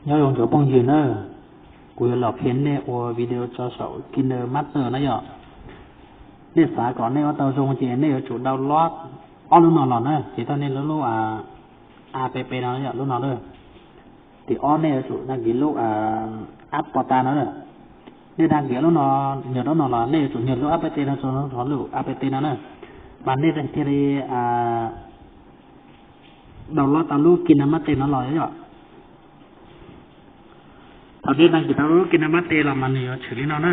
Nyob zoo cov phooj ywg na, kuv yuav los qhia nej ua video tso saum KineMaster na yom. Nej xav kom nej ua tau zoo ces nej yuav tsum download ob lub no los na, ces tau nej lub lub app no yom, lub no na. Tim ob nej yuav tsum đăng ký lub app Pos Tas no na. Nej đăng ký lub no, nyuag lub no los nej yuav tsum nyuag lub app no rau lub app no na, mas nej thiaj li download tau lub KineMaster no los yom. Thaum nej đăng ký tau lub KineMaster los mas nws yuav tshwm li no na.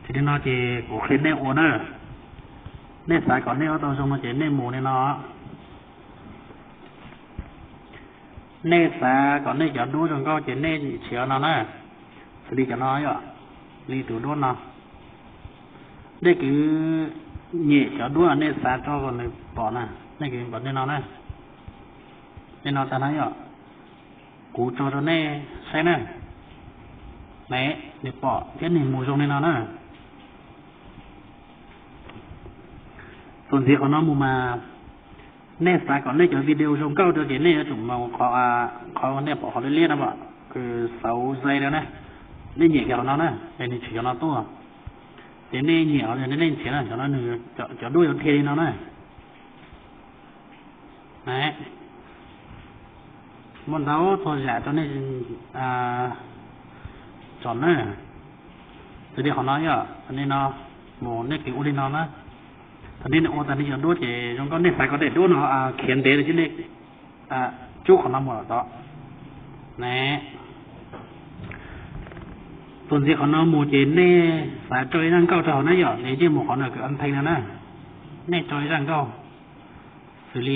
Tshwm li no ces kuv qhia nej ua na. Nej xav kom nej ua tau zoo no ces nej mus li no. Nej xav kom nej cov duab zoo nkauj ces nej nrhiav no na. Xws li cov no yom, li tus duab no. Nej kwv nyem cov duab nej xav tso kom nws pom na, nej kwv pom li no na. Li no tag no yom, kuv tso rau nej saib na. Ne, nws pom thiab nws mus zoo li no na. Txuas ntxiv qhov no mus mas, nej xav kom nej cov video zoo nkauj rau ces nej yuav tsum mus qhov, qhov nej pom qhov liab liab no, kws xauv zais no na. Nej nyem kiag qhov no na, es nws tshwm cov no tuaj. Ces nej nyem qhov no, nej nrhiav na, cov no nws, cov duab yuav dhia li no na. Muaj ntau txhua yam rau nej tsom na. Xws li qhov no yom, li no, mus nej kwv ua li no na. Thaum nej ua tag nej cov duab ces zoo nkauj, nej xav kom daim duab no khiav ntev los ces nej tsub qhov no mus los tod. Ne, txuas ntxiv qhov no mus ces nej xav tso ib zaj nkauj rau hauv na yom, nej yeej mus qhov no kws âm thanh no na. Nej tso ib zaj nkauj, xws li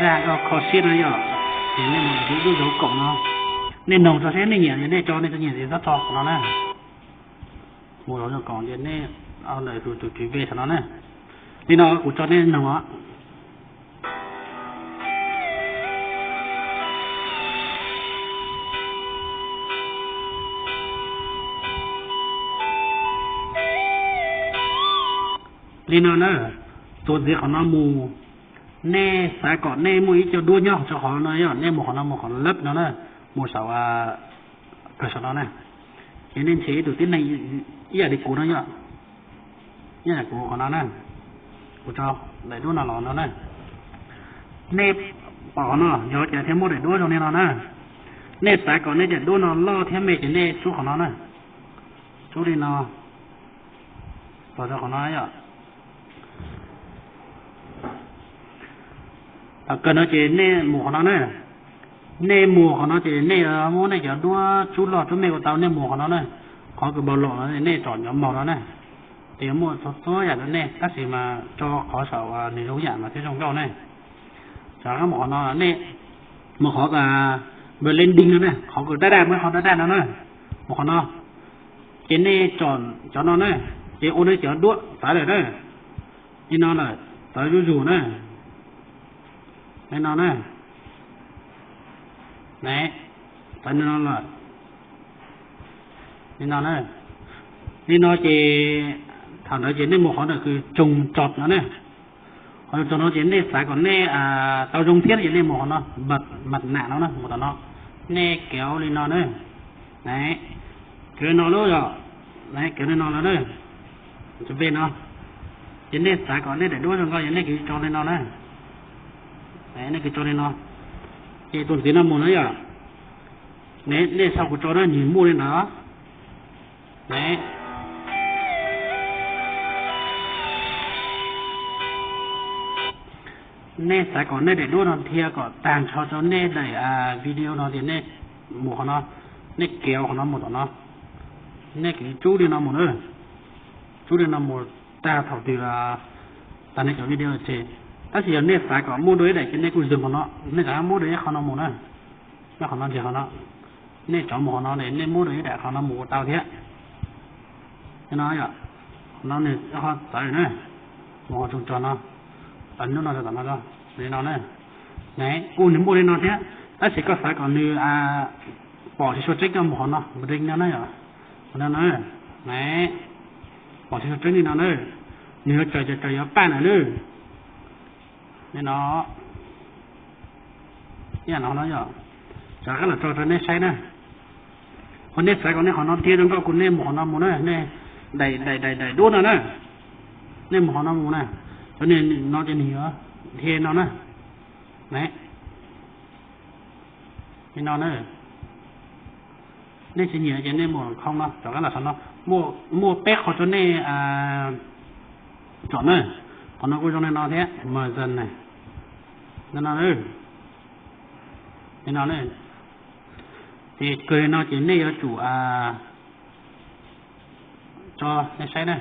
zaj nkauj kho siab no yom, ces nej mus lub zauv koom no, nej noog tso seb nej nyiam, nej tso, nej tsis nyiam ces txhob tso qhov no na. Mus zauv koom ces nej ntawm tus tswv ve qhov no na. Li no kuv tso nej noog os. Li no na, txuas ntxiv qhov no mus, nej xav kom nej muaj ib co duab nyob rau qhov no yom, nej mus qhov no, mus qhov lab no na, mus saum, kawg saum no na. Ces nej nrhiav ib tug tib neeg ib yam li kuv no yom, ib yam li kuv qhov no na, kuv tso daim duab no los no na. Nej pom qhov no yog cas thiaj muaj daim duab zoo li no na. Nej xav kom nej daim duab no loj thiab me ces nej tsub qhov no na. Tsub li no, los rau qhov no yom. Thaum kawg no ces nej mus qhov no na. Nej mus qhov no ces nej muab nej cov duab tsub loj tsub me ua tau, nej mus qhov no na. Qhov kws npau lom no nej tsom cov maus no na. Ces yuav muaj txhua txhua yam rau nej, tab sis mas tso qhov saum nws zoo yam mas thiaj zoo nkauj ne. Tov qab mus qhov no, nej mus qhov blending no na, qhov kws daj daj, muaj qhov daj daj no na. Mus qhov no, ces nej tsom cov no na, ces ua nej cov duab tawv lawm na. Li no lawm, tawv zuj zus na. Li no na. Ne, tawv li no lawm. Li no na. Li no ces thaum ntawd ces nej mus qhov ntawm kws tsoo tsov no na. Qhov tsoo tsov no ces nej xav kom nej tau zoo thiab ces nej mus qhov no, mas nam no na, mus tom no. Nej kev li no na. Ne, kev li no lawm yom. Ne, kev li no lawm na. Tsov ve no. Ces nej xav kom nej daim duab zoo nkauj ces nej kwv tso li no na. Nej kwv tso li no. Ces tus ntxiv no mus na yom. Ne, nej sau kuv tso na, nws muaj li ntawd. Ne, nej xav kom nej daim duab no dhia kom tag nrho rau nej daim video no ces nej mus qhov no, nej kev qhov no mus tom no. Nej kwv tsub li no mus na. Tsub li no mus tag thaum twg tag nej cov video ces. Tab sis yog nej xav kom muaj dua ib daim ces nej kuj zoom qhov no, nej rov qab muab dua ib qho no mus na. Nyob qhov no ntsis qhov no, nej rov mus qhov no, nej muab dua ib daim qhov no mus ua tau thiab. Li no yom, qhov no nws qhov tawv na, mus qhov tsoo tsov no, tawv hnub no rau tom no, li no na. Ne, kuj nws muaj li no thiab, tab sis koj xav kom nws pom tsis tshua tseeb koj mus qhov no, mus li no na yom. Qhov no na, ne, pom tsis tshua tseeb li no na, nws yuav tsaws, tsaws yuav paj ntawm na. Nej no, ib yam no no yog, rov qab los tso rau nej saib na. Ho nej xaiv kom nej qhov no tiag zoo nkauj kuj nej mus qhov no mus na, nej daim daim daim daim duab no na, nej mus qhov no mus na. Cov niag no ces nws yuav dhia no na. Li no na. Nej tsis nyiam ces nej mus khoo no, rov qab los saum no. Muaj peb qhov rau nej tsom na. Qhov no kuj zoo li no thiab, mas zas na, no no, li no na. Ces kawg no ces nej yuav tsum tso nej saib na.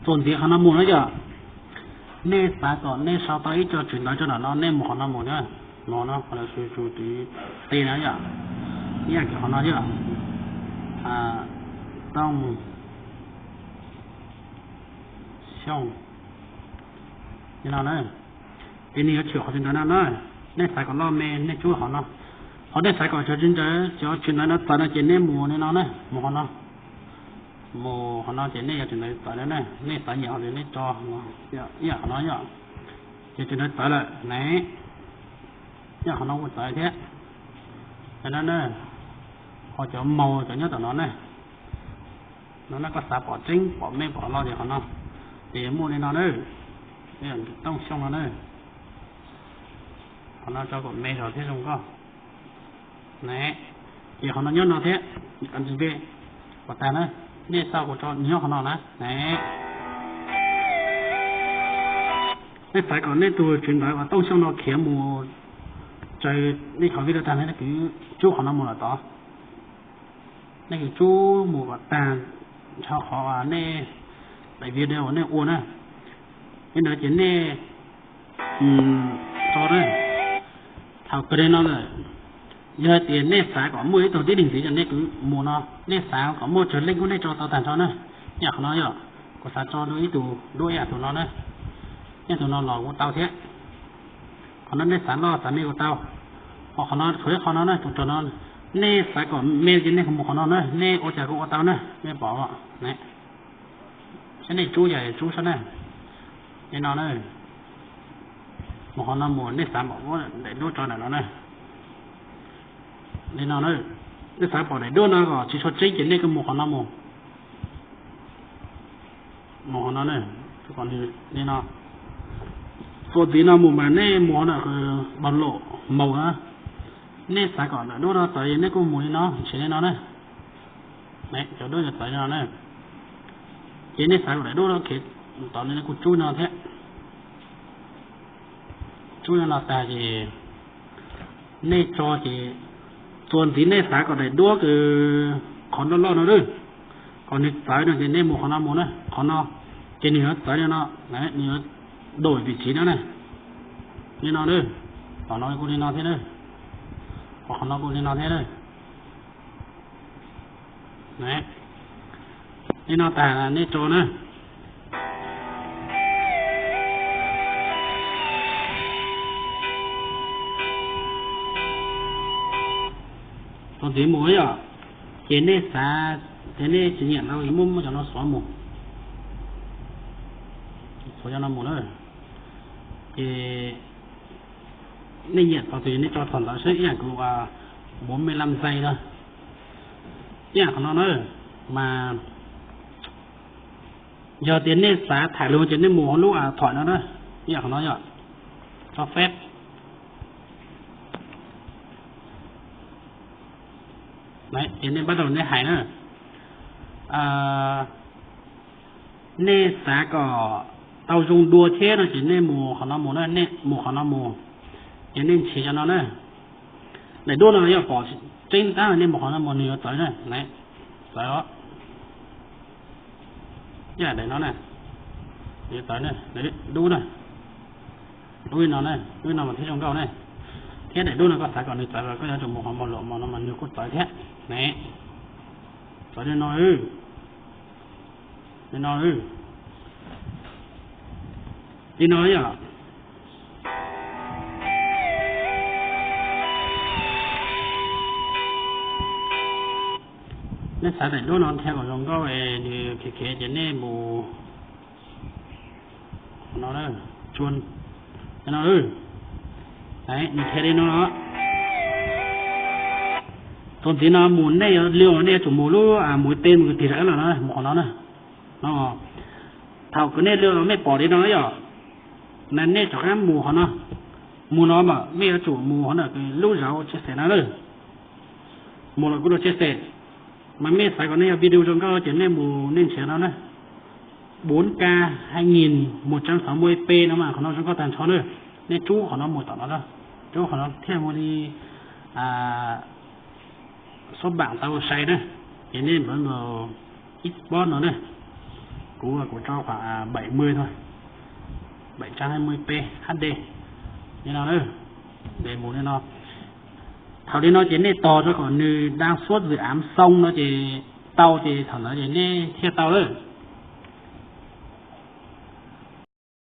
Txuas ntxiv qhov no mus na yom. Nej xav kom nej sau tau ib co tswv ntawv rau ntawm no, nej mus qhov no mus na. Mus no, qhov no su su tiv ti na yom. Ib yam li qhov no yom. Tooj Xyooj, li no na. Ces nws yuav tshwm qhov tswv ntawv no na. Nej xav kom loj me nej tsub qhov no. Qhov nej xav kom cov tswv ntawv, cov tswv ntawv no txawv no ces nej mus li no na, mus qhov no. Mus qhov no ces nej yuav tswv ntawv txawv na, nej xav nyiam qhov twg nej tso, ib yam qhov no yom. Ces tswv ntawv txawv lawm ne, ib yam qhov no kuj txawv thiab. Cov no na, ho cov maus cov nyob tom no na. No na, koj xav pom tseeb pom me pom loj ces qhov no, ces muaj li no na. Tooj Xyooj no na. Qhov no tso kom me zog thiab zoo nkauj ne. Ces qhov no nyob no thiab, ntsis npe kom tag na. Nej xav kuv tso nyob qhov no na ne. Nej xav kom nej tus tswv ntawv uas Tooj Xyooj no khiav mus raws nej qhov video tag, nej kwv tsub qhov no mus lawm tod. Nej kwv tsub mus kom tag nrho qhov nej daim video uas nej ua na. Li ntawd ces nej tso na. Thaum kawg li no lawm, yog tias nej xav kom muaj ib tug tib neeg ntxiv ces nej kwv mus no, nej xav kom muaj tsawg leej kuj nej tso tau tag nrho na. Ib yam qhov no yog, kuv xav tso rau ib tug duab ib yam tus no na. Ib yam tus no los kuj tau thiab. Qhov no nej xav loj xav me kuj tau. Ho qhov no, qhov no na, tus rog no, nej xav kom me ces nej mus qhov no na, nej ua cas kuj ua tau na, nej pom. Saib nej tsub yog tsub saib na. Li no na, mus qhov no mus, nej xav pom daim duab tso ntawm no na. Li no na, nej xav pom daim duab no kom tsis tshua tseeb ces nej kuj mus qhov no mus. Mus qhov no na, li no. Txuas ntxiv no mus mas nej mus qhov no, npog lom maus na. Nej xav kom daim duab no txawv nej kuj mus li no, nrhiav li no na. Cov duab yuav txawv li no na. Ces nej xav kom daim duab no khiav tod, nej kuj tsub no thiab. Tsub no tag ces nej tso ces txuas ntxiv nej xav kom daim duab kws qhov loj loj no lawm, kom nws txawv no ces nej mus qhov no mus na, qhov no. Ces nws yuav txawv li no, nws yuav doj vim tsiv no na. Li no lawm, tom no kuj li no thiab lawm, qhov no kuj li no thiab lawm. Li no tag nej tso na. Txuas ntxiv mus yom, ces nej xav tias nej tsis nyiam no muab muab cov no xuav mus, xuav cov no mus na. Ces nej nyiam txog twg nej tso txog ntawd xwb, ib yam kuv ua bốn mươi lăm giây no. Ib yam qhov no na, mas yog tias nej xav tham lus ces nej mus hauv lub thoại no na, ib yam qhov no yom, cho phép. Ces nej bắt đầu nej hais na. Nej xav kom tau zoo dua thiab no ces nej mus qhov no mus na, nej mus qhov no mus, ces nej nrhiav cov no na. Daim duab no yog pom tseeb tab nej mus qhov no mus nws yuav txawv na, txawv os. Ib yam daim no na, nws yuav txawv na, dub na, dub li no na, dub li no mas thiaj zoo nkauj na. Thiab daim duab no koj xav kom nws txawv los koj yuav tsum mus qhov mos luam mos no mas nws kuj txawv thiab ne. Txawv li no, li no, li no yom. Nej xav daim duab no nrhiav kom zoo nkauj es nws khiav khiav ces nej mus no, no, nws khiav li no no. Txuas ntxiv no mus nej yuav li nej yuav tsum mus lub mus ib pe mus tig rov qab los no, mus qhov no na. No, thaum kws nej li los nej pom li no yom, na nej rov qab mus qhov no. Mus no mas nej yuav tsum mus qhov no, lub zauv chia sẻ no na. Mus los kuv rau chia sẻ, mas nej xav kom nej yog video zoo nkauj ces nej mus nej nrhiav no na. Bốn K hai nghìn một trăm sáu mươi p no mas qhov no zoo nkauj tag nrho na. Nej rub qhov no mus tom no, rub qhov no thiaj mus li số bạn tau sai na. Ces nej mus export no na. Kuv, kuv tso khoảng bảy mươi thôi, bảy trăm hai mươi p HD li no na. Mus li no. Thaum li no ces nej tos rau kom nws đang xuất dự án xong no ces tau ces thaum ntawd ces nej thiaj tau lawm.